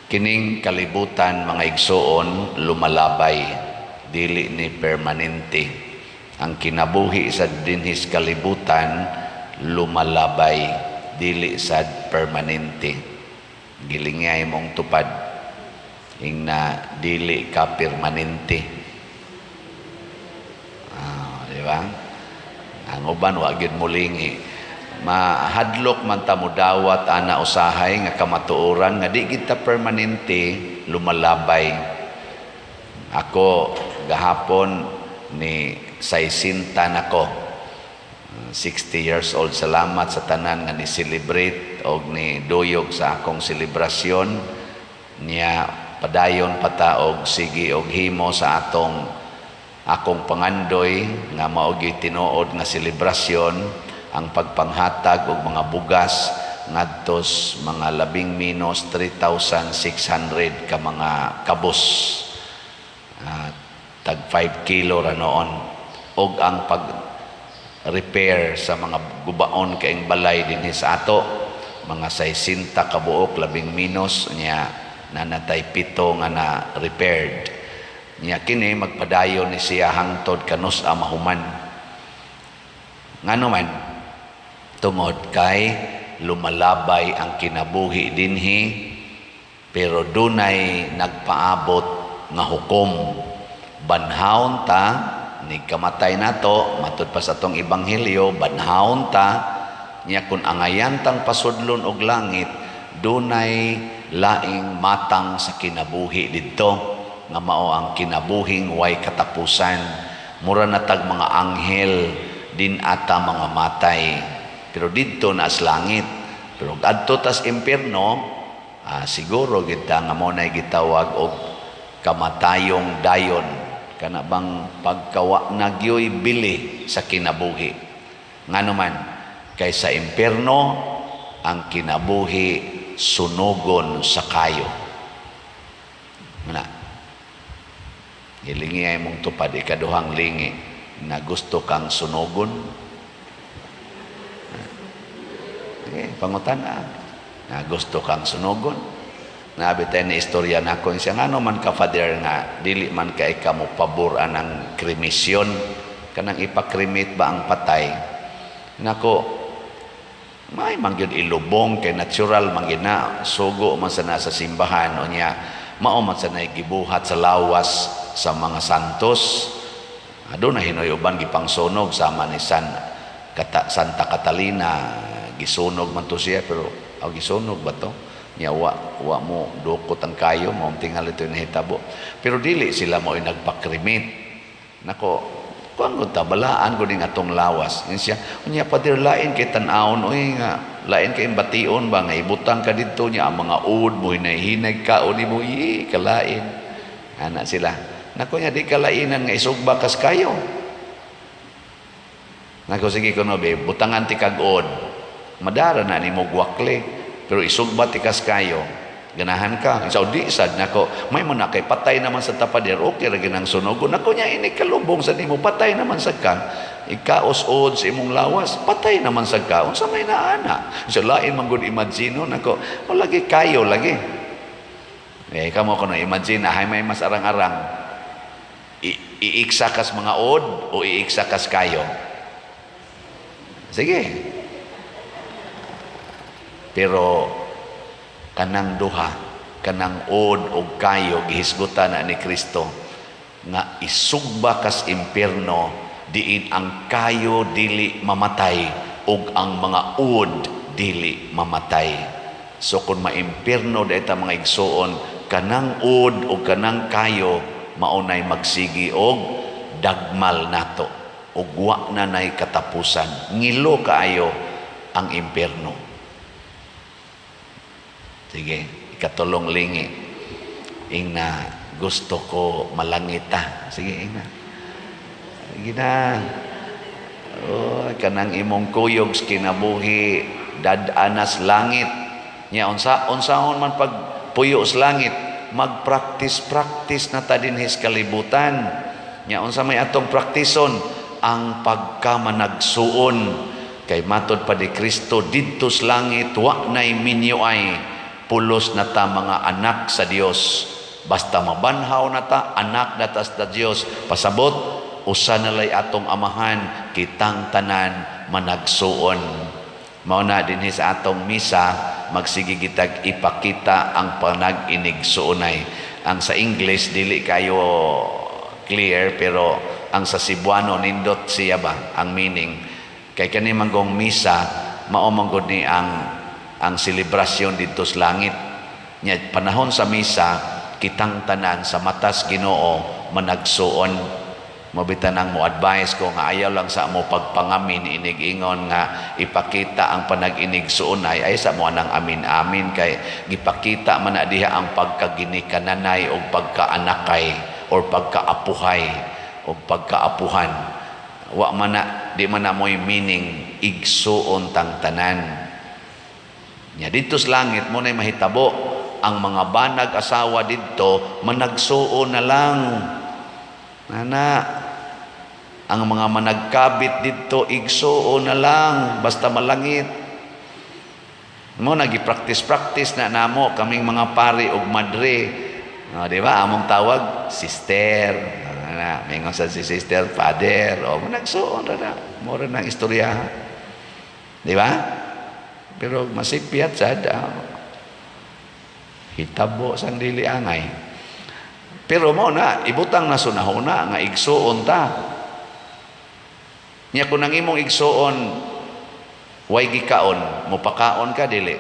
Kining kalibutan, mga igsuon, lumalabay, dili ni permanente. Ang kinabuhi sa dinhis kalibutan lumalabay, dili sad permanente. Gilingay mong tupad, ingna dili ka permanente. Ah, di ba? Ang uban wa gyud mulingi. Mahadlok man ta mudawat ana usahay nga kamatuoran nga di kita permanente, lumalabay. Ako gahapon ni 60 nako. 60 years old. Salamat sa tanan nga ni celebrate og ni duyog sa akong selebrasyon niya. Padayon pa ta og sige og himo sa atong akong pangandoy nga mao gyud tinuod nga selebrasyon, ang pagpanghatag og mga bugas ngadtos mga labing minos 3,600 ka mga kabus, tag 5 kilo ra noon, og ang pag repair sa mga gubaon kaing balay dinhi sa ato, mga 60 ka buok labing minos niya, nanatay pito nga na repaired niya. Kini magpadayon ni siya hangtod kanus a mahuman. Ngano man? Tungod kay lumalabay ang kinabuhi dinhi, pero dunay nagpaabot nga hukom. Banhawon ta ni kamatay nato, matud pa sa atong ebanghelyo, banhawon ta niya. Kun angayan tang pasudlon og langit, dunay laing matang sa kinabuhi didto nga mao ang kinabuhing way katapusan. Mura na tag mga anghel din ata mga matay, pero didto na sa langit. Pero adto tas impierno, siguro kita nga mo na gitawag og kamatayong dayon, kana bang pagkawa na gyoy bili sa kinabuhi. Ngano man? Kay sa impierno ang kinabuhi sunugon sa kayo na. Gilingi ay mong tupad, ikaduhang lingi, na gusto kang sunugon. Okay, pangutan na gusto kang sunugon. Nabi tayo ni istorya na ako siya, ngano man ka, Father, nga dili man kay ka mo pabor anang kremisyon, kanang ipa-cremate ba ang patay? Nako, may man gyud ilubong kay natural man gyud na, sugo man sa nasa simbahan o niya mao man sa gibuhat sa lawas sa mga santos. Aduna hinoy uban gipangsunog, sama ni Santa Catalina, gisunog man to siya, pero aw gisunog ba to niya, wa mo dukot ang kayo, mao tingali ito nahitabo, pero dili sila mo nagpa-cremate. Nako, kuan gud ta, balaan gud ning atong lawas. Yun siya unya, "Pader, lain kay tan-awon oy, nga lain kay bation ba nga ibutang ka didto niya ang mga uod mo hinay-hinay ka o nimo i kalain," ana sila. Nako nya, di kalainan nga isugba kas kayo. Nako, sige kuno be, butangan ti kag uod, madara na nimo gwakli, pero isugba ti kas kayo, ganahan ka? Sa di sad. Nako, may mo na kay patay naman sa tapader, okay ra ginang sunogon. Nako nya, ini kalubong sa nimo, patay naman sa ka, ikaos-od sa imong lawas, patay naman sa ka, unsa may naana? So lain man gud imagine nako o lagi kayo lagi eh kamo kuno imagine hay may mas arang-arang iiksa kas mga od o iiksa kas kayo. Sige, pero kanang duha, kanang od og kayo, gihisgutan na ni Kristo nga isugba kas impierno, diin ang kayo dili mamatay ug ang mga ud dili mamatay. So kung maimpierno dahil ta, mga igsuon, kanang ud o kanang kayo maunay magsigi og dagmal nato ug wa na nay katapusan. Ngilo kaayo ang impierno. Sige, ikatulong lingi. Ingna gusto ko malangita. Sige, ingna. Sige na. Oh, kanang imong kuyog sa kinabuhi dad-anas langit. Nya unsaon man pag puyo sa langit? Magpractice practice na ta dinhi sa kalibutan. Nya unsa may atong praktison? Ang pagkamanagsuon. Kay matod pa di Kristo, didto sa langit wa nay minyo ay. Pulos na ta mga anak sa Dios. Basta mabanhaw na ta, anak na ta sa Dios. Pasabot, usa na lay atong amahan, kitang tanan managsuon. Mao na dinhi sa atong misa, magsige gitag ipakita ang panag-inigsuonay. Ang sa English dili kayo clear, pero ang sa Cebuano nindot siya ba ang meaning. Kay kani manggong misa, mao man gud ni ang selebrasyon didto sa langit. Nya panahon sa misa, kitang tanan sa matas Ginoo managsuon. Mabita nang mo advice ko nga ayaw lang sa mo pagpangamin inig-ingon nga ipakita ang panag-inigsuonay, ay sa mo anang amin-amin, kay gipakita man na diha ang pagkaginikananay o pagkaanakay or pagkaapuhay o pagkaapuhan. Wa man na, di man na mo'y meaning igsuon tang tanan. Nya didto sa langit mo na'y mahitabo ang mga banag asawa didto managsuon na lang. Nana, ang mga managkabit didto igsuon na lang basta malangit. Mo nagi-practice-practice na namo kaming mga pari ug madre. Oh, di ba? Among tawag sister. Na, mingon sa si sister, father. O managsuon ra na. Mura nang istorya. Di ba? Pero masipyat sad. Hitabo sang dili angay. Pero mo na ibutang na sunahuna nga igsuon ta. Nya kung ang imong igsuon way gikaon, mopakaon ka, dili?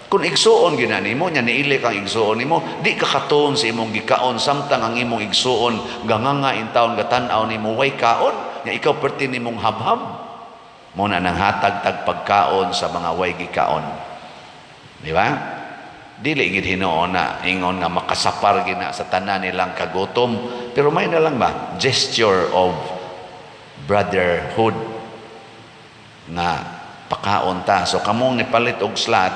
Kung igsuon gyud na nimo, nya niili kang igsuon nimo, di ka katuon sa imong gikaon samtang ang imong igsuon ganganga in taon, gatan-aw nimo way kaon, nya ikaw perti nimong habhab. Mo na nang hatag tag pagkaon sa mga way gikaon. Di ba? Dili gid hinuon na ingon nga makasapar gina sa tanan nilang kagutom, pero may na lang ba gesture of brotherhood nga pakaon ta. So kamong nipalit og slot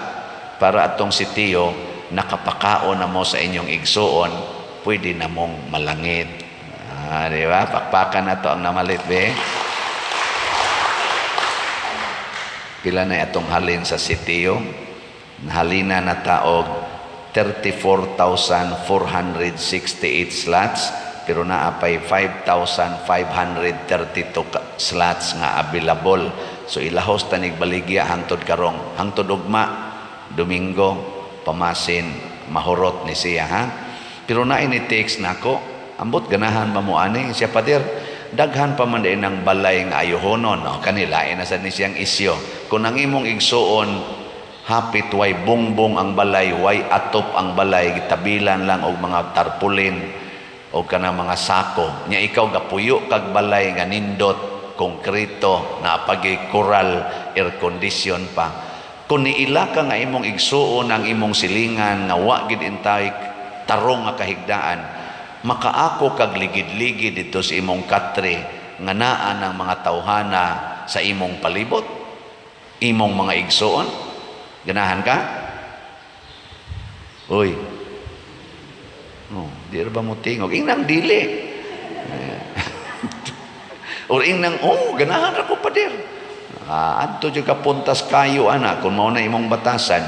para atong si Tio nakapakaon na mo sa inyong igsuon, pwede na mong malangit. Ah, di ba? Pakpakan na to ang namalit, be. Pila na atong halin sa sitio? Halina na taog 34,468 slots, pero naa pay 5,532 slots nga available. So ilahos tanig baligya hangtod karong, hangtod ugma Domingo, pamasin mahurot ni siya, ha. Pero na ini text nako, ambot ganahan ba mo ani siya, "Pader, daghan pa man din ang balay nga ayohonon." No, kanila na sad ni siyang isyo. Kung ang imong igsuon hapit way bongbong ang balay, way atop ang balay, gitabilan lang og mga tarpaulin o kanang mga sako, nya ikaw gapuyo kag balay nga nindot, konkreto, napagi coral, air condition pa, kung niila ka nga imong igsuon ang imong silingan nga wa gid intay tarong nga kahigdaan, makaako kag ligid-ligid dito sa imong katre nga naa ng mga tawhana sa imong palibot, imong mga igsuon, ganahan ka? Uy, oh, di ra ba mo tingog? Ingnang dili or ingnang oh, ganahan ra ko, pader. Ah, adto jud ka puntas kayo ana kung mao na imong batasan.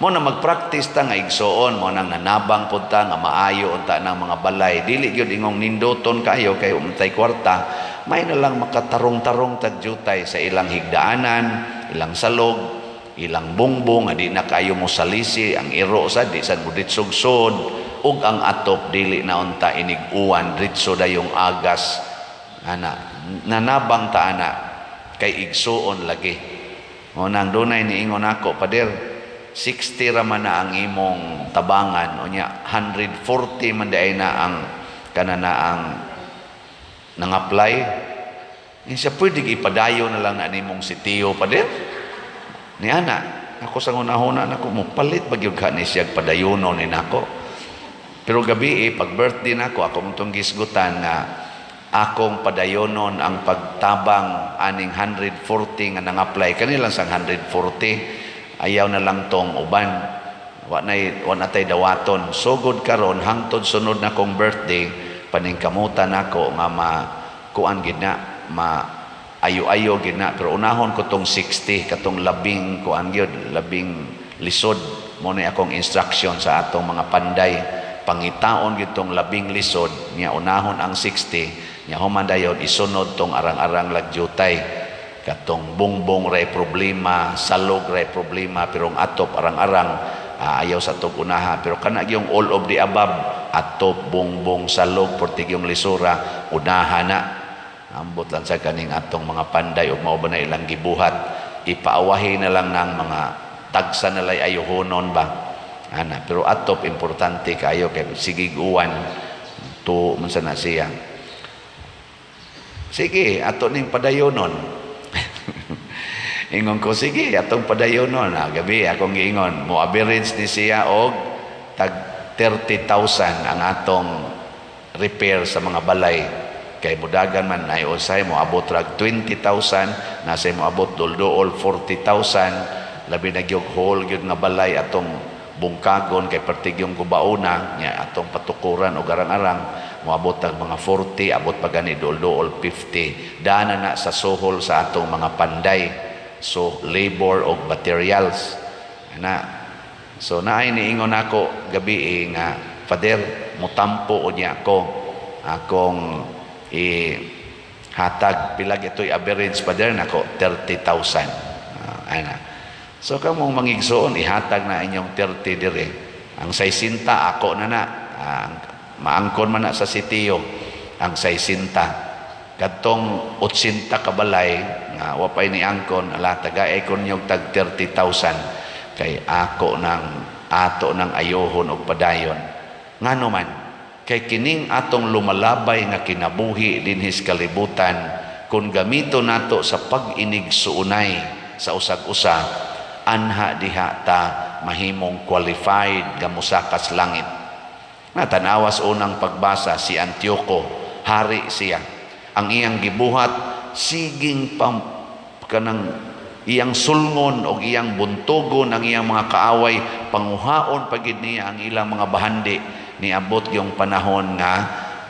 Mo na magpractice ta nga igsuon, mo nang nanabang pud ta nga maayo unta ng mga balay. Dili gyud ingong nindoton kayo kay untay kwarta, may na lang makatarong-tarong tag jutay sa ilang higdaanan, ilang salog, ilang bongbong nga di na kayo mo salisi, ang iro sa di sad mo ditsog-sod, ug ang atop dili na unta inig-uwan, diretso dayong agas ana. Nanabang ta ana kay igsuon lagi. Mo nang dunay niingon ako, "Pader, 60 ra man na ang imong tabangan, unya 140 man diay na ang kana na ang nang-apply." Siya, pwede ipadayo na lang na nimong si Tio, pader. Ni ana, ako sa hunahuna nako, mo palit ba gyud ka ni siya padayono ni nako. Pero gabi eh, pag birthday nako, ako mong tong gisgutan nga akong padayonon ang pagtabang aning 140 nga nang-apply, kanilang sang 140, ayaw na lang tong uban, wa na tay dawaton. Sugod karon hangtod sunod na kong birthday, paningkamutan nako nga ma kuan gid na, ma ayo-ayo gid na, pero unahon ko tong 60 katong labing kuan gyud, labing Lisod mo ni akong instruction sa atong mga panday, pangitaon gitong labing lisod nya unahon ang 60 nya, human dayon isunod tong arang-arang lagyutay. Katong bungbong ray problema, salog ray problema, pero ang atop, arang-arang, ayaw sa tog unaha. Pero kana yung all of the above, atop, bungbong, salog, portigyong lisura, unaha na. Ambot lang sa kaning atong mga panday ug mao ba na ilang gibuhat. Ipaawahi na lang ng mga tagsa nalay ayuhonon ba ana. Pero atop importante kayo kay sige uwan to man sa na siya. Sige, ato ning padayonon. Ingon ko, sige, atong padayonon. Gabi akong giingon, mo average ni siya og tag 30,000 ang atong repair sa mga balay kay mudagan man ay usay mo abot rag 20,000, nasa mo abot dulduol 40,000, labi na gyud whole gyud nga balay atong bungkagon kay pertigyong gubauna nya atong patukuran og arang-arang, moabot tag mga 40, abot pa gani dulduol 50. Dana na sa suhol sa atong mga panday, so labor og materials ana. So naay niingon ako gabi eh, nga, "Father, mutampo unya ako akong i hatag pila ito'y average, Father?" Nako, 30,000. Ana. So kamong mangigsuon, ihatag na inyong 30 dire. Ang 60 ako na na. Maangkon man na sa sitiyo ang 60. Kadtong 80 ka balay nga wa pay ni angkon, ala, tagay ko ninyong tag 30,000 kay ako nang ato nang ayohon og padayon. Ngano man kay kining atong lumalabay nga kinabuhi dinhis kalibutan, kung gamito nato sa pag-inig-suunay sa usag-usa, anha diha ta mahimong qualified nga mosakas langit. Na tanawas unang pagbasa, si Antioco, hari siya. Ang iyang gibuhat, siging pam, kanang iyang sulngon o iyang buntugon ang iyang mga kaaway, panguhaon pagid niya ang ilang mga bahandi. Niabot yung panahon nga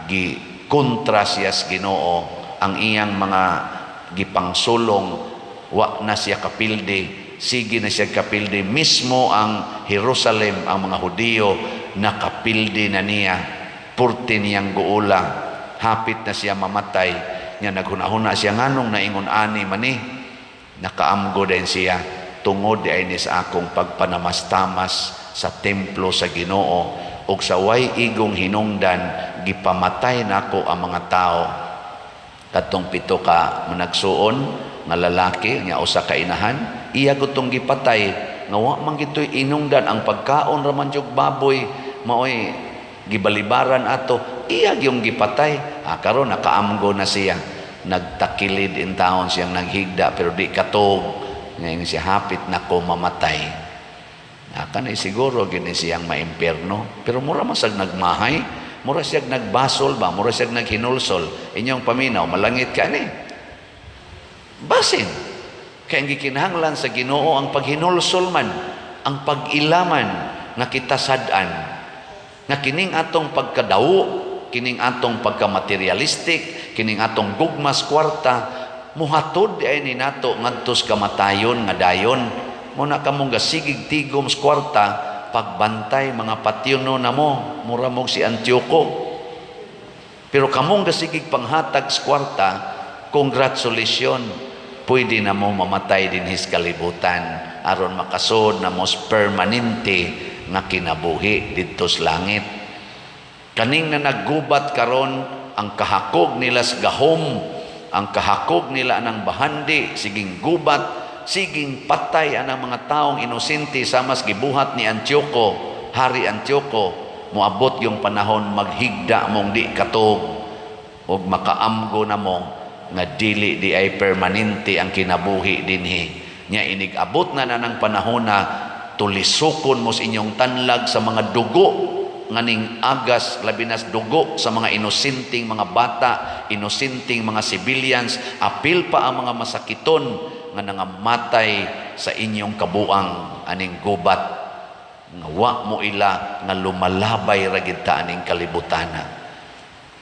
gi kontra siya sa Ginoo, ang iyang mga gipangsulong wa na siya kapildi, sige na siya kapildi. Mismo ang Jerusalem, ang mga Hudiyo, nakapildi na niya purti niyang guula. Hapit na siya mamatay niya, naghunahuna siya, "Nganong naingon ani mani?" Nakaamgo din siya, "Tungod ay ni sa akong pagpanamastamas sa templo sa Ginoo ug sa way igong hinungdan gipamatay nako ang mga tao." Katong pito ka managsuon nga lalaki nga usa ka inahan, iya gutong gipatay nga wa man gitoy inungdan, ang pagkaon ra man jug baboy maoy gibalibaran ato, iya gyung gipatay. Karon nakaamgo na siya, nagtakilid in taon siyang naghigda pero di katog. Ngayon siya, "Hapit na ko mamatay." Kanay siguro gini siyang maimpierno, pero mura man sag nagmahay, mura siyag nagbasol ba, mura siyag naghinulsol. Inyong paminaw, malangit ka ni. Basin. Kaya ang gikinahanglan sa Ginoo ang paghinulsol man, ang pag-ilaman nga kita sad-an. Nga kining atong pagkadawo, kining atong pagka-materialistic, kining atong gugmas kwarta, muhatod di ay ni nato ngadtos kamatayon nga dayon. Muna kamong gasigig tigom sa kwarta, pagbantay mga patyono na mo, mura mong si Antioco. Pero kamong gasigig panghatag sa kwarta, congratulations, pwede na mo mamatay dinhis kalibutan aron makasod na mos permanente nga kinabuhi didto sa langit. Kaning na naggubat karon, ang kahakog nila sa gahom, ang kahakog nila ng bahandi, siging gubat, siging patay ang mga taong inosente samas gibuhat ni Antioco, Hari Antioco, moabot yung panahon maghigda mong di katog ug makaamgo na mo nga dili di ay permanente ang kinabuhi dinhi. Nya inig abot na na ng panahon na tulisokon mo sa inyong tanlag sa mga dugo nganing agas, labi nas dugo sa mga inosenteng mga bata, inosenteng mga civilians, apil pa ang mga masakiton nga nangamatay sa inyong kabuang aning gubat nga wa mo ila nga lumalabay ra gid ta aning kalibutana.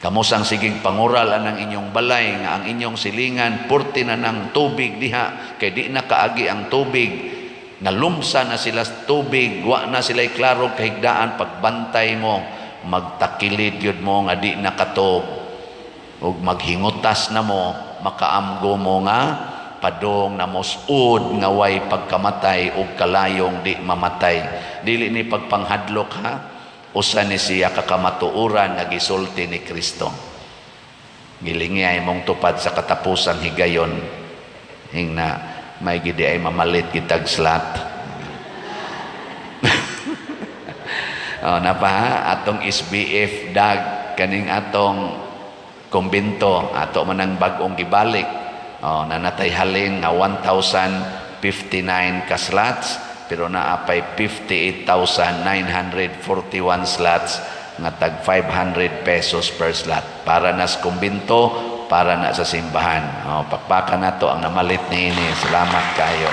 Kamo sang siging pangural anang inyong balay nga ang inyong silingan purti na ng tubig diha kay di na kaagi ang tubig. Nalumsa na sila sa tubig, wa na sila klaro kahigdaan. Pagbantay mo, magtakilid yun mo nga di nakatob ug maghingutas na mo, makaamgo mo nga padong na mosud nga way pagkamatay ug kalayong di mamatay. Dili ni pagpanghadlok ha, usa ni siya kakamatuoran nga gisulti ni Kristo. Gilingi mong tupad sa katapusang higayon, hingna may gidi ay mamalit kitag slot. Oh, napa ha? Atong SBF dag kaning atong kumbinto ato manang bag-ong gibalik. Oh, nanatay halin nga 1,059 ka slots, pero naapay 58,941 slots nga tag 500 pesos per slot para nas kumbinto, para na sa simbahan. Oh, pakpakan nato ang namalit niini. Salamat kayo.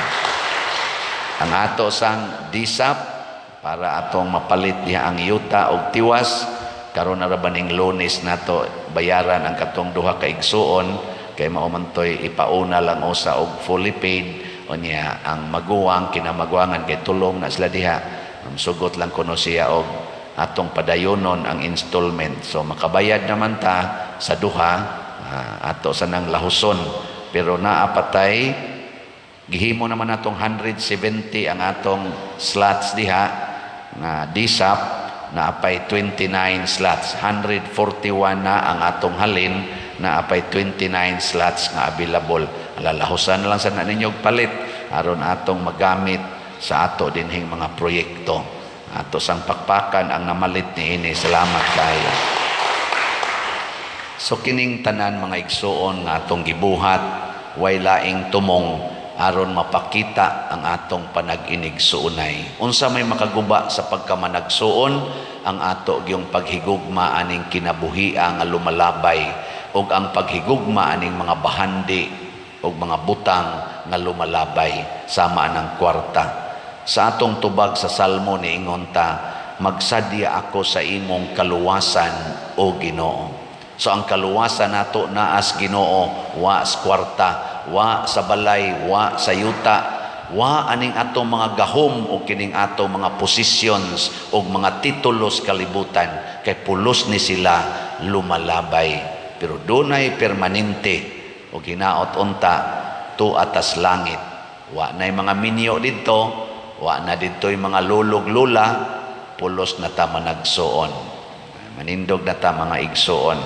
Ang ato sang DSAP para atong mapalit diha ang yuta og tiwas karon na ra baning Lunes nato bayaran ang katong duha ka igsuon, kay mao man toy ipauna lang usa og fully paid. Unya ang maguwang kinamaguangan kay tulong na sila diha, sugot lang kuno siya og atong padayonon ang installment. So makabayad naman ta sa duha, ato sa nang lahuson, pero naa patay gihimo naman atong 170 ang atong slots diha nga DSAP, naapay 29 slots, 141 na ang atong halin, naapay 29 slots nga available. Lalahusan na lang sa ninyo og palit aron atong magamit sa ato dinhing mga proyekto. Ato sang pakpakan ang namalit niini. Salamat kayo. So kining tanan, mga igsuon, nga atong gibuhat, way laing tumong aron mapakita ang atong panag-inigsuonay. Unsa may makaguba sa pagkamanagsuon? Ang ato gyung paghigugma aning kinabuhia nga lumalabay ug ang paghigugma aning mga bahandi ug mga butang nga lumalabay sama anang kwarta. Sa atong tubag sa Salmo, niingon ta, "Magsadya ako sa imong kaluwasan, o Ginoo." So ang kaluwasan nato naas Ginoo, wa sa kwarta, wa sa balay, wa sa yuta, wa aning atong mga gahom o kining atong mga positions o mga titulos kalibutan, kay pulos ni sila lumalabay. Pero dunay permanente o ginaot unta tu atas langit. Wa na'y mga minyo didto, wa na didto'y mga lulog lula, pulos na ta managsuon. Manindog na ta, mga igsuon.